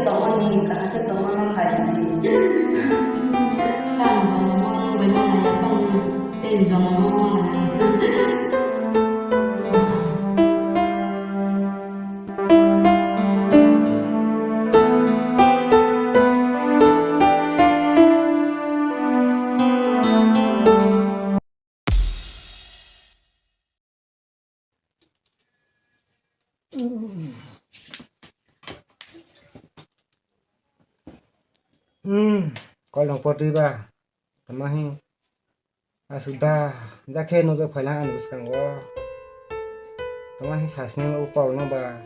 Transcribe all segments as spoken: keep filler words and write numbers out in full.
Tongmani kaham khe tongma ma khaisani. Tang jonomo bai ma nai bang tei jonomo ma nai. Hmm, kol dong poti ba. Tama hi. Asuk da, da khe nujak phaila ani bwskango. Tama hi sasni o kol no ba.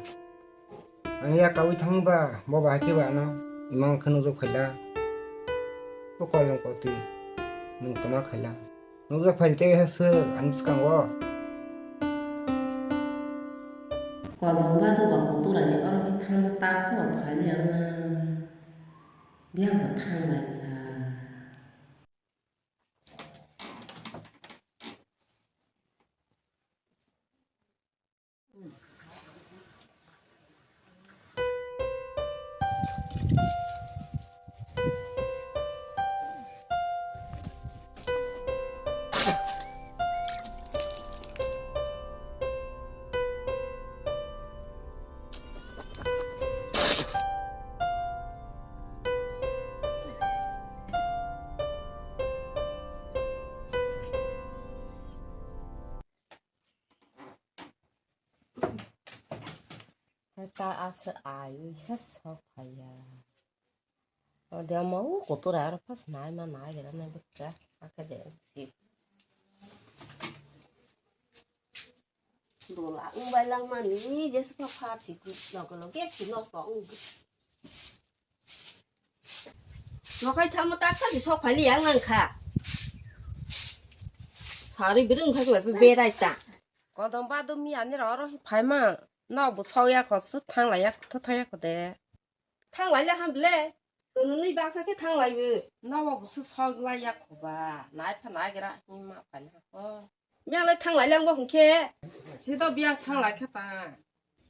Ani ya kawi thang ba, bo ba khe ba ano. Imang khe nujak phaila. O kol dong poti. Nung tama khaila. Nukjak phai tei ha sir, ang bwskango. Kolom ba do ba kutura ni oro khe thangma ta sa ba phai ya na. Biyang ba thang lai kha. Hai ta asa ai ui sa sok phai ya. O de mo u kotor aro pas nai ma nai gira nai bukra aka de si. Dola ung bai lang mani je su pha pha si ku log log ge si nos ko ung. Nokai thamo tak sa si sok phai li yang nang kha. Sari birung kha kla berai ta. Kodom ba do mi ani ro ro hi phai ma. No bu sok ya ko su thang la ya ko thang ya ko de. Thang lai le ham ble. Nwnwi baksa khe thang lai bo. Nobo busu sok lai ya khoba. Nai pha nai gra hima pha le ko. Biyang lai thang lai lang bo hwn khe. Sido biyang thang lai kha ta.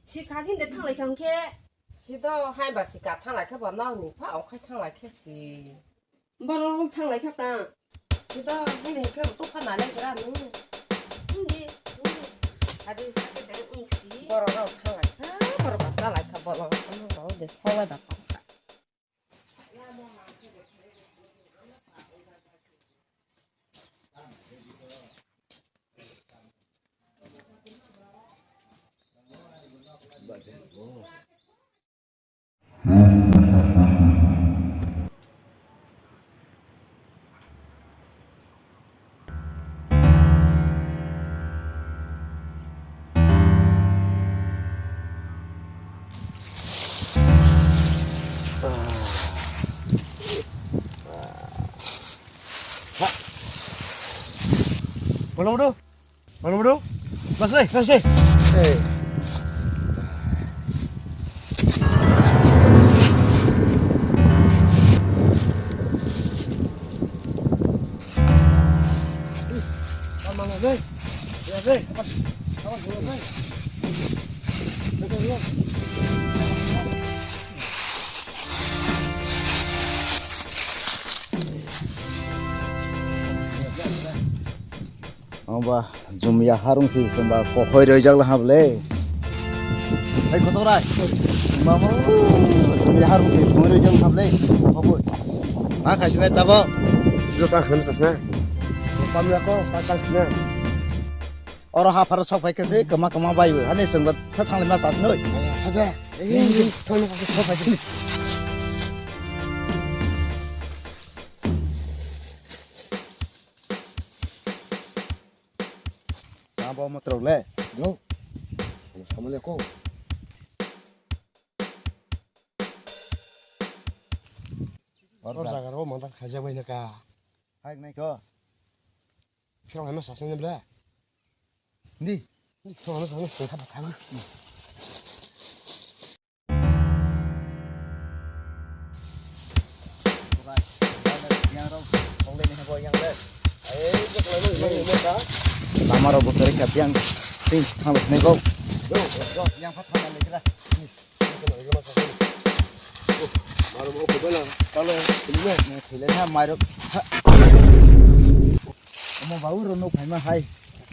Si kha hin de thang lai kha hwn khe. Sido hai ba si ka thang lai kha ba nang ni pha ong khai thang lai khe si. Borok rok thang lai kha ta. Sido hai ni khe tu pha nai lai gra ni. Hwn di. Adi sa khe de ung si. Borok rok thang lai kha. Borok ba cha lai kha borok. Ano rok de sok lai ba. Belum dulu. Belum dulu. Mas deh, mas deh. Eh. Aba, jumya harung si sumba kohoi roi jak lahab le. Hai kotorai. Mama, jumya harung si kohoi roi jak lahab le. Koboi. Ma khai sinai tabo. Jota kham sasna. Pamla ko, ta kal khna. Oro ha pharo sok phai khe se kama kama bai bai. Hani sengba tha thang le ma sas noi. Haja. Sok phai khe. Abo motrok le. Yo. Sama le ko. Tor jaga ro manda khaja bai na ka. Hai nai ko. Phirong hai ma sasna bla. Di. Di phirong hai ma sasna sengkha ba thang. Lama rok bo kwrwi kha, biyang sing thang nai ko. Maro mo ko bela, talo, tilo. Ne thile na mairo. Omo babu ro no phaima hai.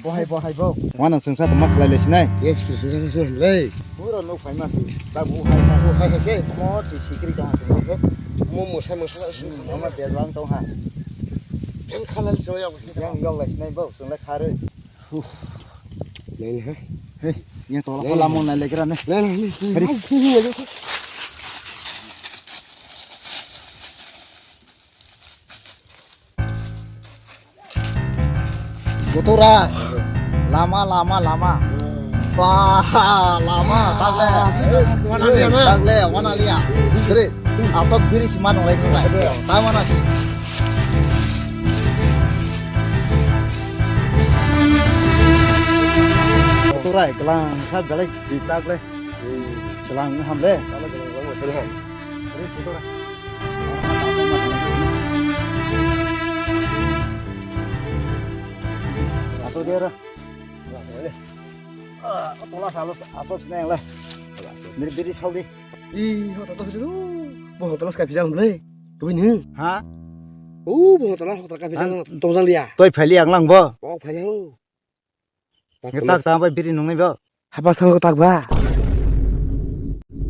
Bo hai, bo hai bo. Wana sengsa tongma khlai le sinai. Yes, kis sengsa sengsa le. Bo ro no phaima si. Ta bo hai hai. Bo hai hai se. Mo si sikri tong ha se. Mo mo sai mo sai. Omo de lang tong ha. Yang khalal so ya bo si. Yang yok le sinai bo, sengla khare. Huh. Nai, nai. Hei, yang tola Nai, pala nai. Mo nai legra ne. Nai, nai, nai. Hari. Nai, nai, nai. Kotora. Lama, lama, lama. Wah, lama, tagle. Wana liya na. Tagle, wana liya. Sri, apa biri sima nolai nolai. Tahu mana sih? Turai, kelang, sab galai, di tak le. Kelang, ham le. Atau dia ra. Tola salo, atau sini yang le. Biri, biri, saudi. Ih, hoto to sini. Bohong tola skai pijang le. Tubini. Ha? Uh, bohong tola hoto kai pijang. Tojang liya. Toi phali ang lang bo. Oh, phali ho. Ngetak ta bai biri nungnai bo. Haba sang tak ba.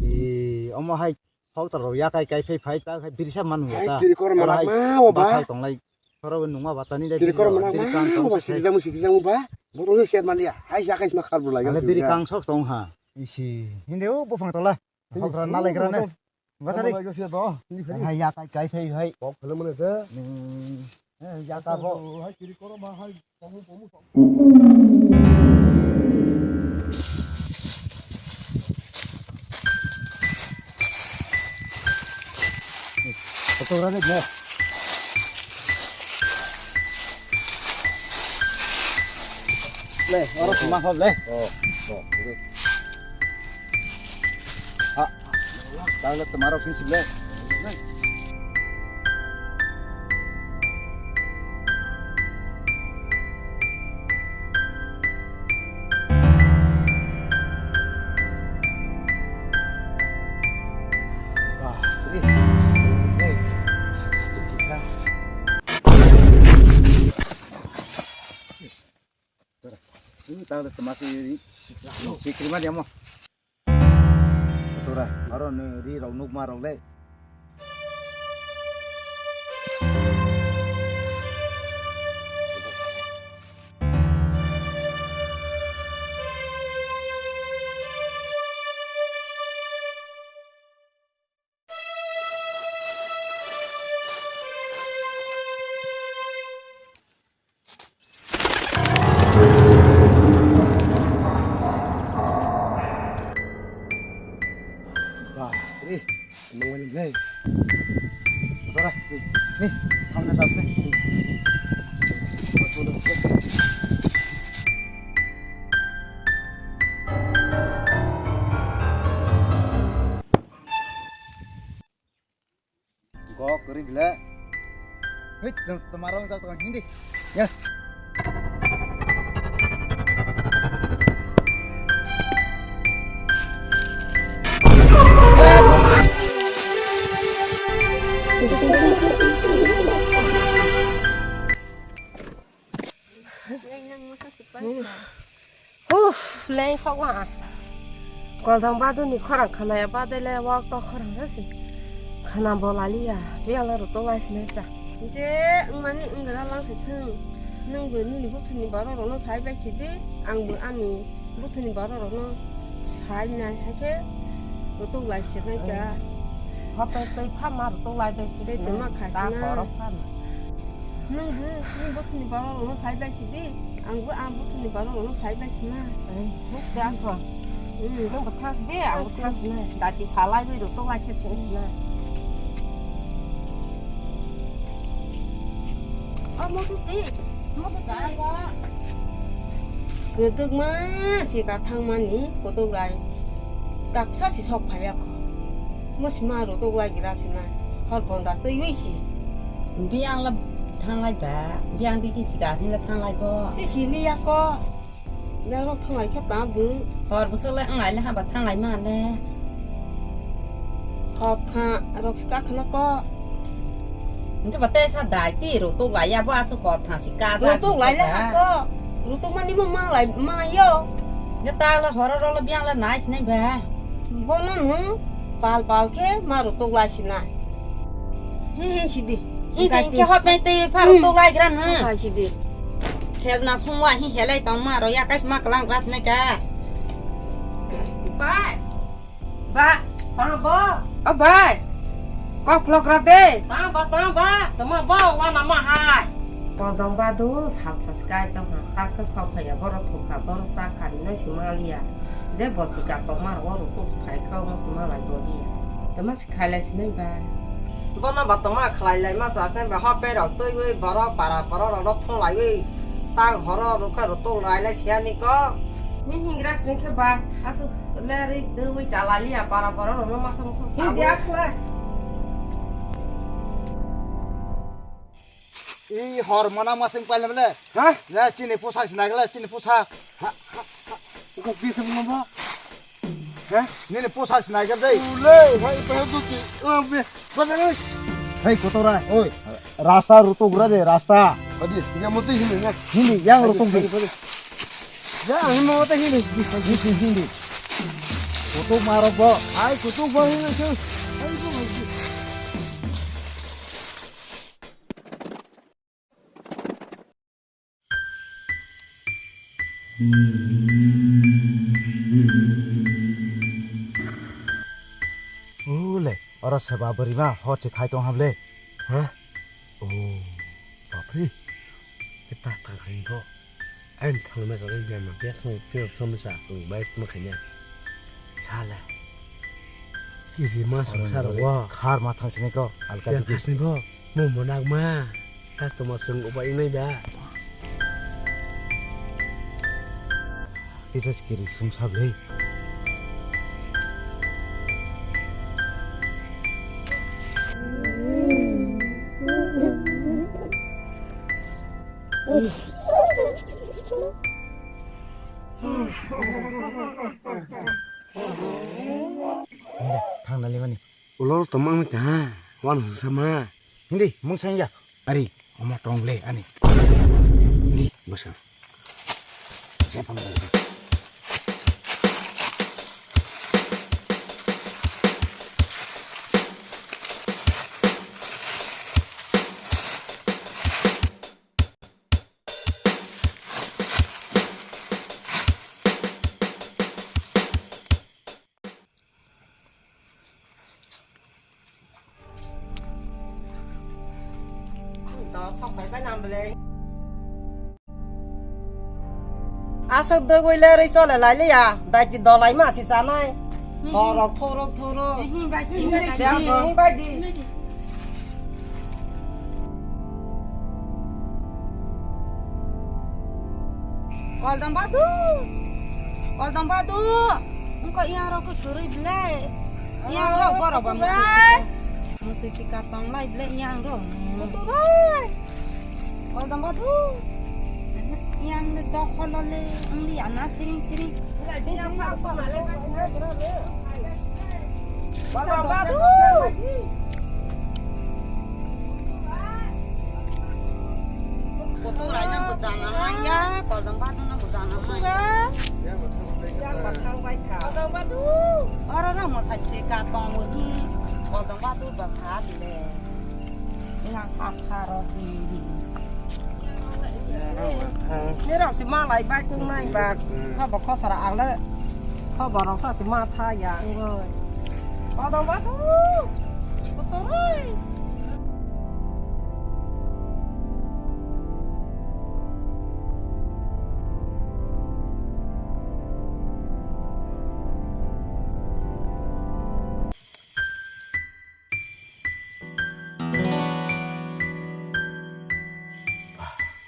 Eh, omo hai hok ta ro ya kai kai phai phai ta hai biri sa man ya ta. Hai tiri kor malak ma o ba. Hai tong lai. Soro nungma ba tani dai. Tiri kor malak ma o ba sigi jamu sigi jamu ba. Bo to se man ya. Hai sa kai ma khar bu lai. Ale biri kang sok tong ha. Isi. Hinde o bufang tola. Hok ta na lai gra ne. Basari. Hai ya kai kai phai hai. Kok phele mane te. Hmm. Eh, ya ta bo. Hai kiri koro ma hai pomu pomu. Kotora ne ne. Le, oro sima hol le. Oh, oh, oke. Ha. Tagle tomarok sin sible. Bapre. Ini tahu temasi ini. Sikri ma dia mo. Tora, aro ni ri rok nukma rok le. Bapre, mangani le. Dora, ni, ni, hamna sas ni. Go kering gila. Hei, tem-, temarong sa tukang hindi. Ya. Huf, leng sokma. Koldam baduni khorang khanaya badele wak to khorang hasi. Khana bolaliya, biyala rutong lai sinai ta. Je, wngmani wnggra lang si thung. Nwng bo nini buthuni borok rokno sai bai si di, ang bo ani buthuni borok rokno sai nai hakhe rutong lai sinai ta. Hotai tei phama rutong lai bai si. Tei tongma kha ta sinai. Borok phama. Nwng bo, nwng buthuni borok rokno sai bai si di. Ang bo, ang buthuni borok rokno sai bai si na. Busi de ang kho. Hmm. Nwng bo thang si di, ang bo thang si na. Dati salai bai rok to lai khe sing si na. Oh, mo tu ti. Mo tu ti. Kwdwkma si ka thangmani kotok lai. Kaksa si sok phaiya kho. Mo si ma rok to lai gira si na. Hor bonda twi wi si. Biyang la thanglai ba, biyang di di siga hin la thanglai bo. Si si li ya ko. Biyang rok thanglai khe ta bu. Hor bwswk le wnglai le haba thanglai ma le. Kotha rok si kakhna ko. Hingke ba tesa dai ti rutuk lai ya bo aswk kotha si ka sa rutuk lai le ha ko. Rutuk mani mo ma lai ma yo. Hingke ta la horo ro lo biang la nai sinai ba. Bono nu pal pal khe ma rutuk lai sinai. He he sidi. Hingke hingke hot nai te pha rutuk lai gra nu. Hai sidi. Sejna sungwa hi helai tong ma ro ya kais ma klang gra sinai ka. Bai. Ba, tang ba. O bai. Kok phlok ra de. Tang ba, tang ba. Tama ba, wana ma hai. Kodong ba du, sal thas kai tong ha. Taksa sok phaya, boro thok kha, boro cha kha, rino si ma liya. Je bo si ka tong ma, o ruku phai kha, o si ma lai bo liya. Tama si khai lai si nai ba. Bono ba tongma khlai lai ma sa se ba ho pe rok twi wi borok para borok rok no thung lai wi tang horo rok khe rok tong lai lai siya ni ko. Ni hingra sini khe ba asu le ri twi wi cha lai ya para borok rok no ma song song sa. Ni dia khlai. I hor mana masing paile bele. Ha? Ya chini pusa sinai gele chini pusa. Ha, ha, ha. Ko bi thang mo ba. Ha? Nini pusa sinai gele dei. Ule, hai pa du ki. O be. Ba dei. Hei kotora. Oi. Rasta rutuk ra de rasta. Adi, ya mo te hini na. Hindi yang rutuk de. Ya, himo te hini. Hindi hindi. Rutuk maro bo. Ai kutuk bo hini ke. Ai ko. Ule, oro seba bwrwi ma hot se khai tong hable. Ha? O, bapri. Kita ta khai tho. Ain thang me sa le bian ma biak thang pio thang me sa. Bai ma khai ne. Sala. Kiri ma sangsar wa. Khar ma thang sini ko. Alka digi. Khasni bo. Mo monak ma. Customer sung uba inai da. Kisa kiri sung sablei. Thang nali mani. Ulo tongmani ta, wan sama. Hindi, mung sanya. Ari, omo tong le ani. Hindi, basa. Siapa mau? Aswk dwgwi lerwi chole lai liya, daiti dolai ma si chanai. Thorok, thorok, thorok. Himbai di, himbai di. Koldom badu. Koldom badu. Engko yang rok kwrwi ble. Yang rok borok ba musui sika. Musui sika tong lai ble yang rok. Kutu bai. Koldom badu. Yang le dokholo le. Ang li ana sering sering. Kotor aina bujana maya, koldom badu na bujana maya. Yang bathang bai kha. Oro rang mo sai se ka tong hi, koldom badu ba sa dile. Ina kha kha ro hi. Ni rok si malai bai kung nai ba. Kha bo khosra ang le. Kha bo rok sa si ma tha ya ngoi. Koldom badu. Kotor oi.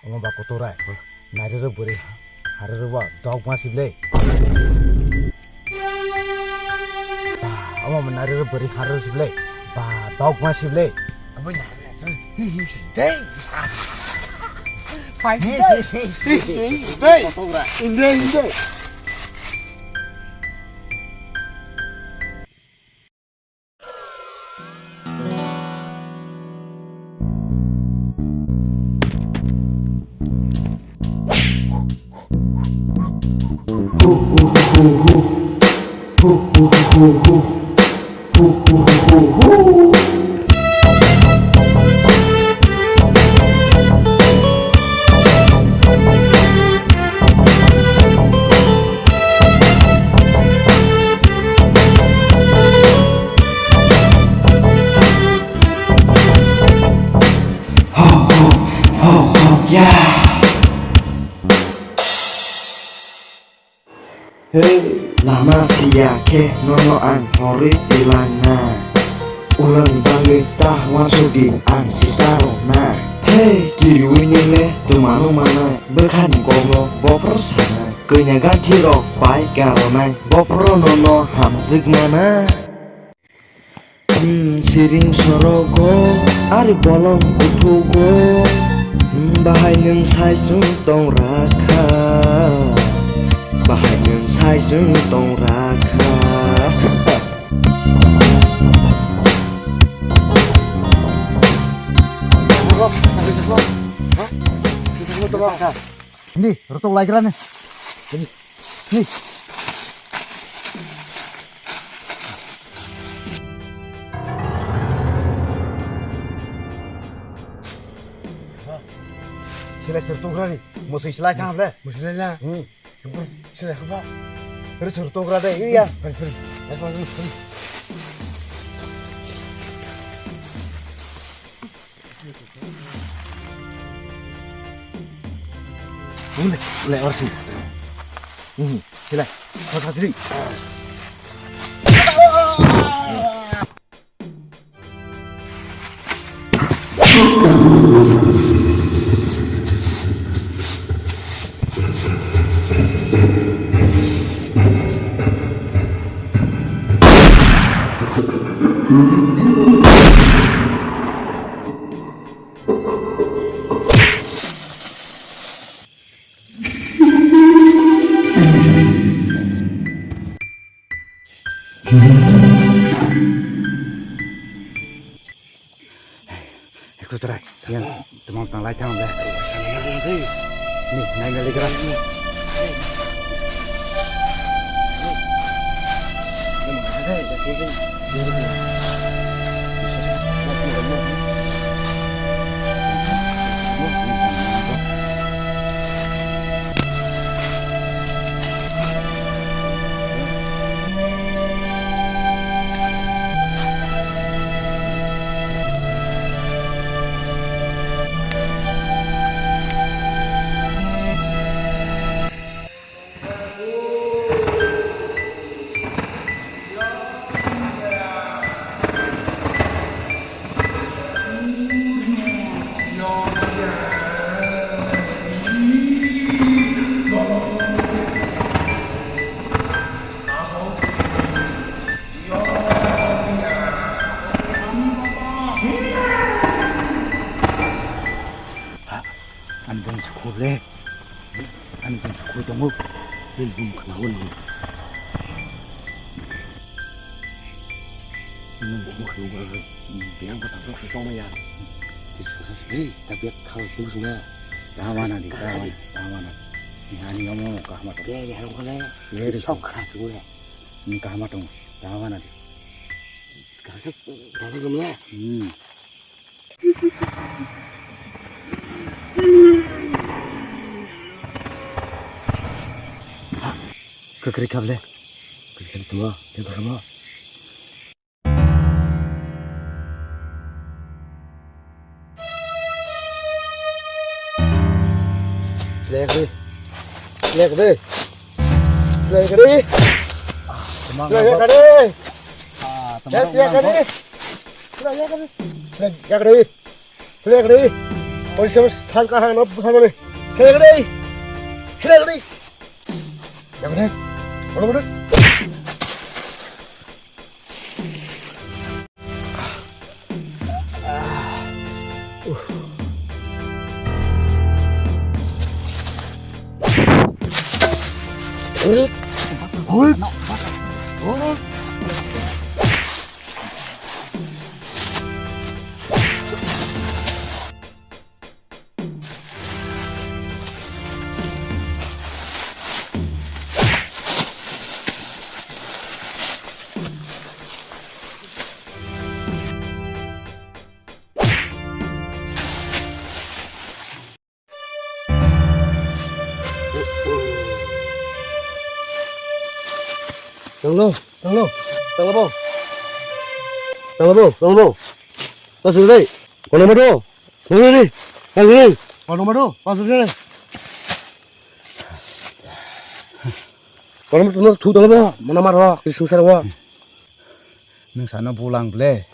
Omo ba kotorai. Nairiro bwrwi hariro ba dog ma sible. Ba, omo ba nairiro bwrwi hariro sible. Ba, dog ma sible. Aboi na. Dei. Fine. Dei. Dei. Kotorai. Inde, inde. Hei, lama siya khe nono ang horwi tilangnai. Ulani bagwi ta uansukdi ang sisa roknai. Hei, kiriwi nile twmano manai, bwkhani kokno bophor sanai. Kanya ganthi rok bai karonai, bophoro nono hamjwk manai. Hmm, siring sorogo, ari bolong kuthugo. Hmm, bahai nwng sai chwng tong rakha. Bahai nwng sai chwng tong rakha. Hindi, rotok laigra ni. Hindi. Hindi. Sila sir tugra ni. Musi sila kang le. Musi sila. Hmm. Sila khaba. Sir tugra de. Iya. Sir. Ule, ule, orsi. Hmm, sila. Kau kasih. Ekso chwrai, yang tongmang tang lai thang de. Sana yang tei. Ni, nai nai legra. Ani bung sukhu le. Ani bung sukhu tongo. Bung bung khna uni. Nung bung khna uni. Biang ko tang sok sok ya. Tis sok sok. Hei, tapi kau sih sih na. Tawana di, tawana, tawana. Ni ani omo kahma to. Ye, ye, halo kale. Ye, sok khas gue. Ni kahma to. Tawana di. Kahma, kahma gumla. Hmm. Kwkrwi kha ble. Kwkrwi kha tuma, tei kwkhamo. Slek di. Slek di. Slek di. Slek di. Ah, tama. Slek di. Slek di. Slek di. Slek di. Khlek ri. Police sabo sal kahang no bwkha mani. Khlek ri. Khlek ri. Yang ni. Bodo bodo. Hui. Hui. Tanglo, tanglo, tanglo bo. Tanglo bo, tanglo bo. Pasuk dai. Kono mato. Tanglo ni. Tanglo ni. Kono mato. Pasuk dai. Kono mato no thu tanglo bo. Mana maro. Kri sungsar wo. Nwng sano bulang ble.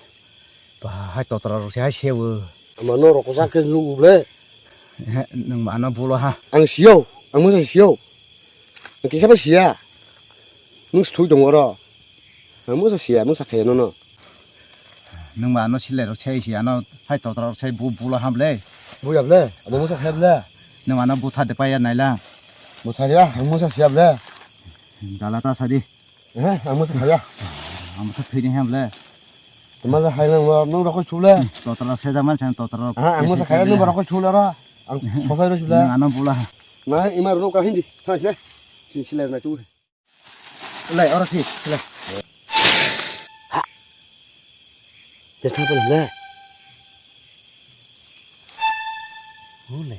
Bahai totra rok se hai sewo. Ama no rok sa ke lu ble. He, nwng mano bulo ha. Ang siyo. Ang musa siyo. Ang kisa ba siya. Nwng sthui dong oro. Ang musa siya, musa khaya no no. Nwng mano sile rok sai siya no hai totra rok sai bu bulo ha ble. Buya ble. Abo musa khaya ble. Nwng mano butha de paya naila. Butha ya, ang musa siya ble. Dala ta sadi. Eh, ang musa khaya. Ang musa thwini hem le. Tama le hai lang lo, nung rokoi thule. Totra se jaman sang totra. Ah, ang musa khaya nung rokoi thule ra. Ang sosai ro thule. Nang ano bula. Na ima ro ka hindi. Thang sile. Sin sile na tu. Lai ora si, sile. Ha. Te thang pun le. Hule.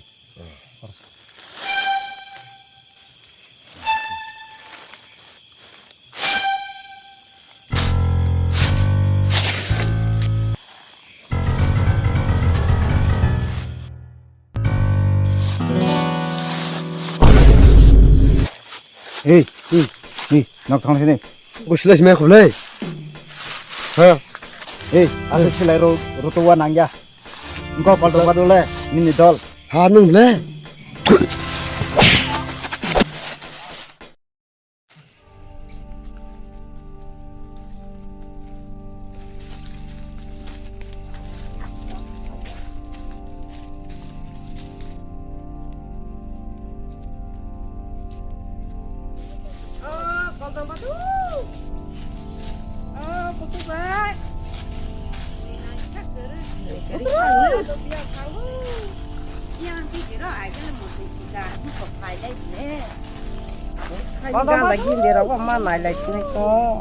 Ei, ei, ei, nok thang sini. Bo silai sima khulai. Ha. Ei, asa silai ro, roto wa nangya. Engko palto padole, nini dol. Ha nung le. Oh, koldom badu. Oh, kutuk bai. Kutuk. Yang ti kira aja mau sih kita, ini kok kailai ne. Kailai lagi dia rawa mana lagi ne kok.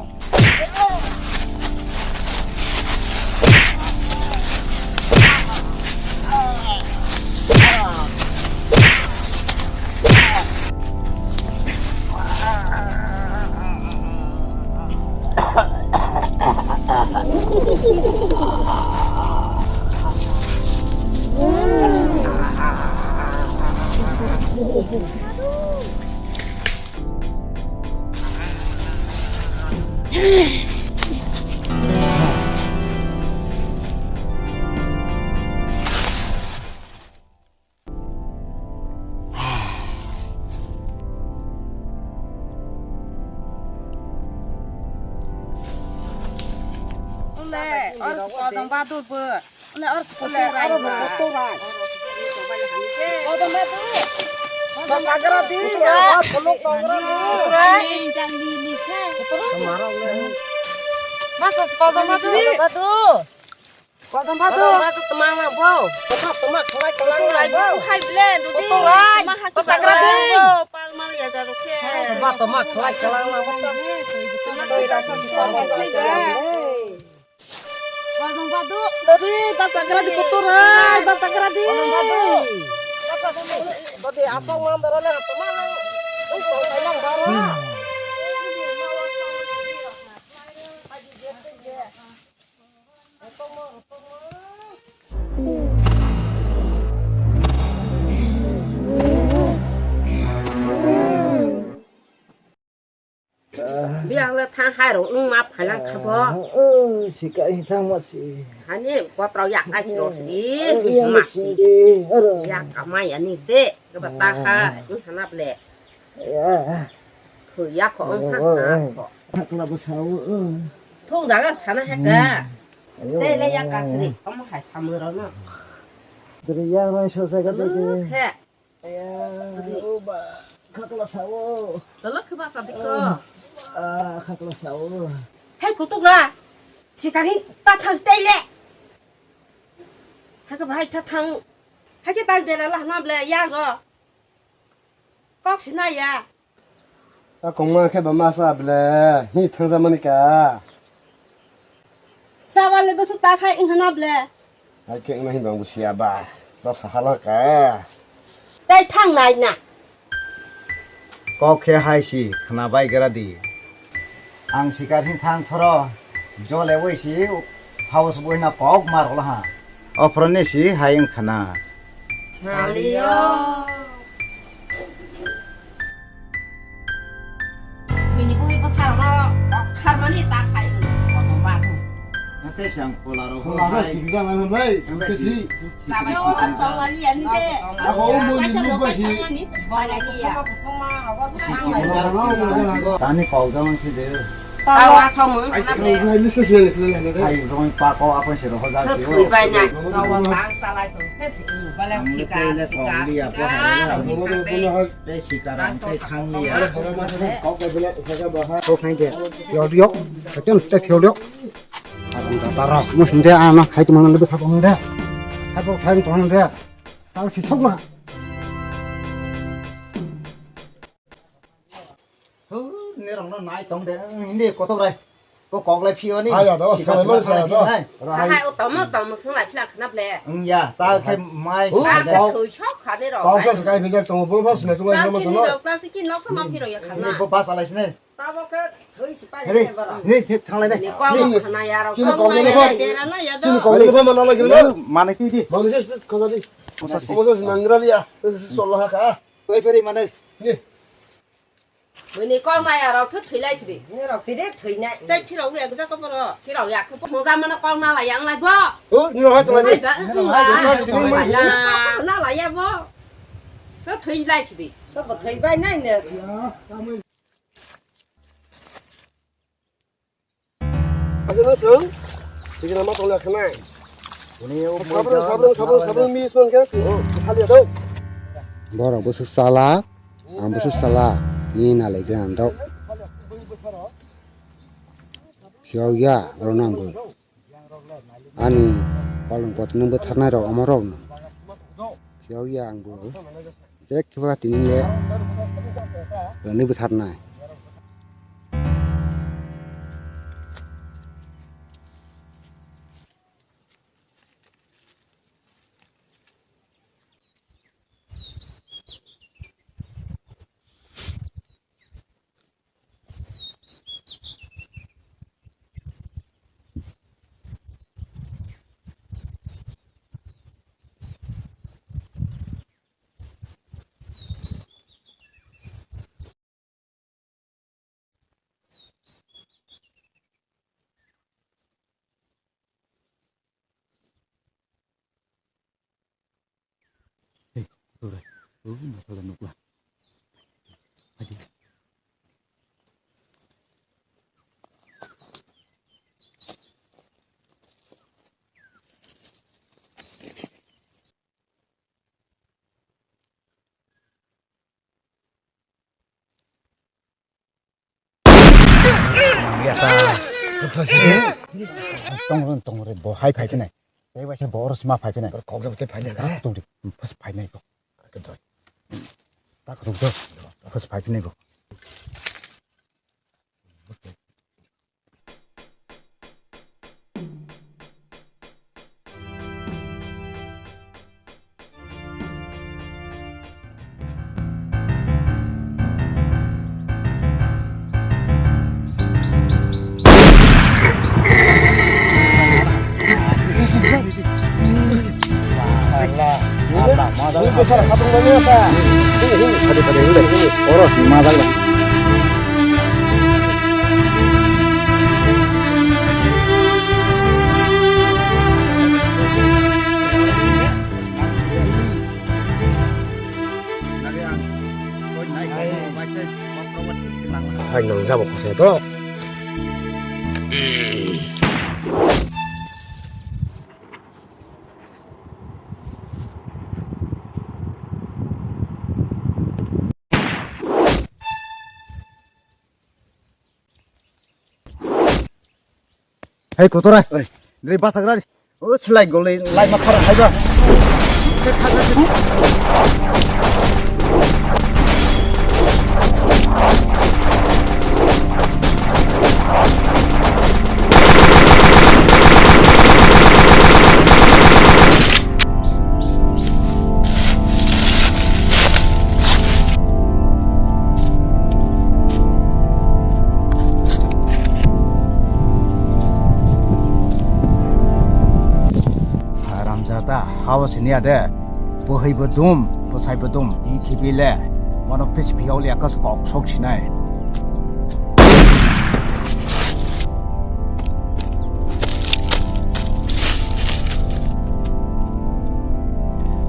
Ule, or kodong badur bo. Ule, or kodong badur. Kodong badur. Kodong badur. Kodong badur. Masa kodong badur. Kodong badur. Kodom badu. Kodom badu temang na bo. Kodom temang khlai kelang na bo. Hai ble dudi. Kotorai. Temang hak pasagra dei. Palmal ya jarukhe. Ba temang khlai kelang na bo. Kodom badu. Dudi pasagra di kotorai, pasagra di. Kodom badu. Dudi asong mandoro na temang. Ui, temang baro. Biang le thang hai rok wng ma phailang kha bo. Sikai thang ma si. Hani kotrok yak ai si rok si. Ma si. Yak amai ani de. Kaba ta kha wng hanap le. Ya. Thwi ya kho, wng ha, ha kho. Hakla bwsao, uh. Thung jaga sana ha ka. Ayo. Tei le ya ka sini, omo hai samung rok no. Diri ya roi so jaga de. Tolo khe. Ya, o ba, khakla sao. Tolo khe ba sa dikko. Ah, khakla sao. Hei kutuk ra. Sikari ta thas tei le. Haka bahai ta thang. Hake ta dera la na ble ya ro. Kok sinai ya. A kongma khe ba masa ble, hi thangja mani ka. Sawale bwswk ta khai wng hana ble. Hai khe wngna hinba ang bo siya ba. Rok sa hala ka. Tei thang nai na. Kok khe hai si khna bai gra di. Ang sikar hin thang phoro, jole wei si, haus bui na kok mar ola ha. Ophro ni si hai wng khana. Naliyo. Bini bui bwsarokno oktharmani ta khai hwnwi kotor bagwi. Tei se ang kolarok Kolarok hai. Sibijak nang hwnbai, Hwnbai tei si. si. Chabai Sibijak. Osa tongmani ya ni de. Ako o moni Kaisa nukbai si. Tongmani. Tani kok jang si de. Tawa somo. Ai, ai, ai, ai, ai, ai. Hai rong pako apa se roho jang si. Thwi bai na. Tawa tang salai tong. Bale Ang sika, le sika, kong liya sika, po hai na. Bini tang tei. Tei sika rang tei thang liya. Kok khai de. Yok yok. Kacang tei yok yok. Abang kata rok. Mus de ana khai tu mana lebih thapang de. Thapang khai tu mana de. Tahu si sok mana. Huh, nerok no nai tong de, hindi kotor rai. Ko kok lai phio ni. Hai ya, do, Sika sika sika sika sika sika. Hai. Hai, o tomo, tomo, sung lai phila khna ble. Wng ya, ta khe mai Huh, sika de. Ba kok. Thoi sok kha de rok. Kok sa sika bijak tong, bo bas me tu lai Ta ma kini sano. Rok ta siki nok sama phiro ya khna. Ni bo bas alai sine. Ta bo khe thoi si pai Hei, de bara. Ni thik thang lai ne. Ni kok Ni, khna ya rok. Sini kok lai ne ba. Dera na ya do. Sini kok lai ne ba mana lagi na. Mana ti di. Mana sih kok tadi. Masa sih. Masa sih nanggra liya. Solo ha kha. Lai peri mana. Ni. Bini kok nai arok thu thwi lai sidi. Nirok tide thwi nai. Tei phirok ya gja ko boro. Phirok ya khe moja mano kok na lai yang lai bo. O, nirok hai tong lai. Hai ba, Nirok hai tong lai. Hai la. Na lai ya bo. Thu thwi lai sidi. Ko bo thwi bai nai ne. Aja na sung. Sige nama tong lai khanai. Sabun, sabun, sabun, sabun, mi isman kya? Oh, khali dong. Borok bwswk chala, ang bwswk chala, ni nalai khe ang dok. Phiyok ya, oro nang bo. Ani palong pot nung bwtharnai rok, omo rok no. Phiyok ya ang bo. Bek khe ba tini le. Ani bwtharnai. Hey, kotor rai. Oh, masala nukla. Adi. Tong tong re bo hai phai khe nai. Tei waisa bo oro sima phai khe nai. Kok jabo tei phai nai. Tak tung di. Phus phai nai bo. Kok jabo. Tak tung do. Phus phai khe nai bo. Oro sima dagla. Hai nang jabo khosai to. Hei, kotora. Oi. Dre basagra. O, slai gole, lai ma khara haiba. Niya de, bwhwi bo dum, bwsai bo dum, tini khibi le, mono pis phiyok liya kos kok sok sinai.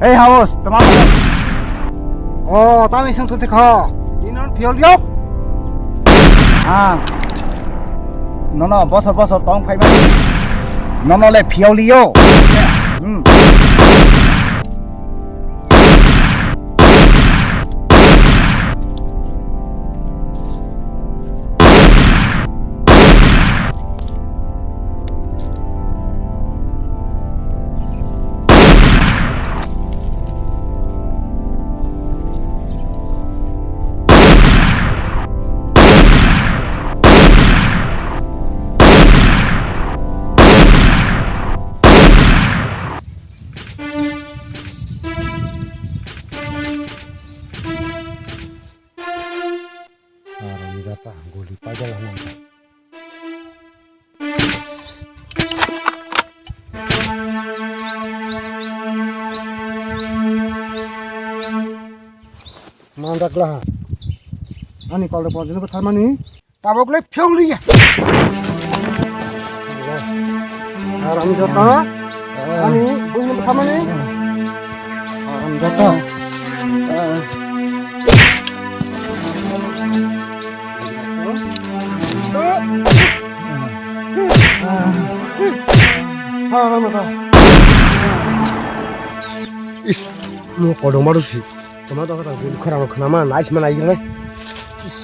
Ei, Haus, tama. Oh, tami sung tuti kho. Inon phiyol yok. Ah. Nono bosor bosor tong phai mani. Nono le phiyol yo. Hmm. Haramjada, guli pajal hwnka. Mandak laha. Ani koldo pojini bwtharmani. Tabok le phyong liya. Haramjada. Ani buini bwtharmani. Haramjada. Haramjada. Is, mo kodong maru si. Toma to kata gul khara khana ma nice ma nai gre. Is.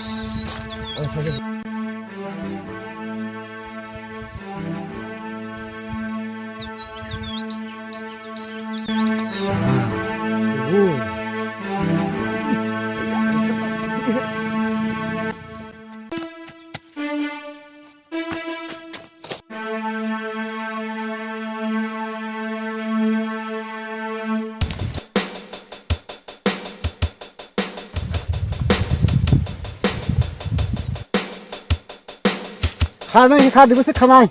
Kharnai kha dibo se khanai.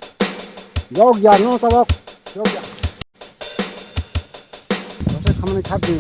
Yok ya no tabok. Yok ya. Bose khamani kha di.